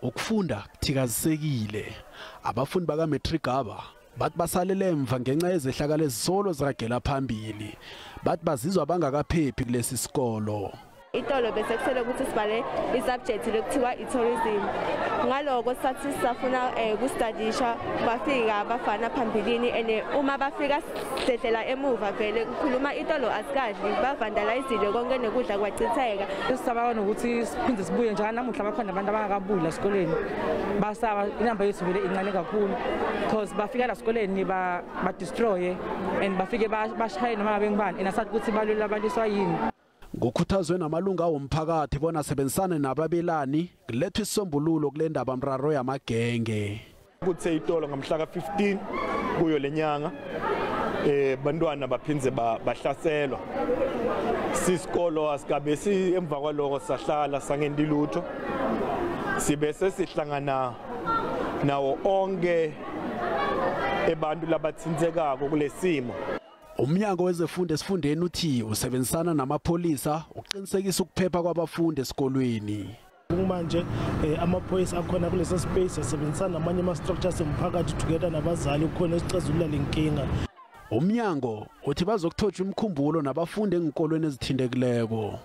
Ukufunda kuthikazisekile. Abafundi baka-matric aba bathi basalele emva ngenxa yezehlakalo ezisolo ziragela phambili. Bathi bazizwa bangakaphephi kulesi sikolo. Itolo bese kusele ukuthi sibhale i-subject lekuthiwa i-tourism. Ngaloko sathi sisafuna ukustadisha, bafika abafana phambilini, and uma bafika sihlehlela emuva vele kukhuluma itolo asikadli, bavandalizile konke nekudla kwachitheka. Sisaba nokuthi siphinde sibuye njalo namuhla bakhona abantu abangakabuyi la esikoleni. Basaba inamba yethu vele incane kakhulu because bafika la esikoleni ba destroy and bafike bashaye noma ngabe ngibani, and asathi ukuthi balwela abaliswa yini. Kukhuthazwe namalunga womphakathi bona sebenzisane nababelani kulethwe isisombululo kule ndaba mraro yamagenge. Kuthe itolo ngamhla ka-15 kuyo lenyanga bantwana baphinze bahlaselwa. Sisikolo asikabe si emva kwaloko sahlala sangendi lutho. Sibe sesihlangana nawo onke ebantu labathintekako kulesimo. Umnyango wezefundo esifundeni uthi usebenzisana namapholisa uqinisekisa ukuphepha kwabafundi esikolweni. Kumanje amaphoyisa akhona kulesa space asebenzisana namanye ama-structures emphakathi together nabazali kukhona esicazulula lenkinga. Umnyango uthi bazokuthotshwa imikhumbulo nabafundi engikolweni ezithintekileko.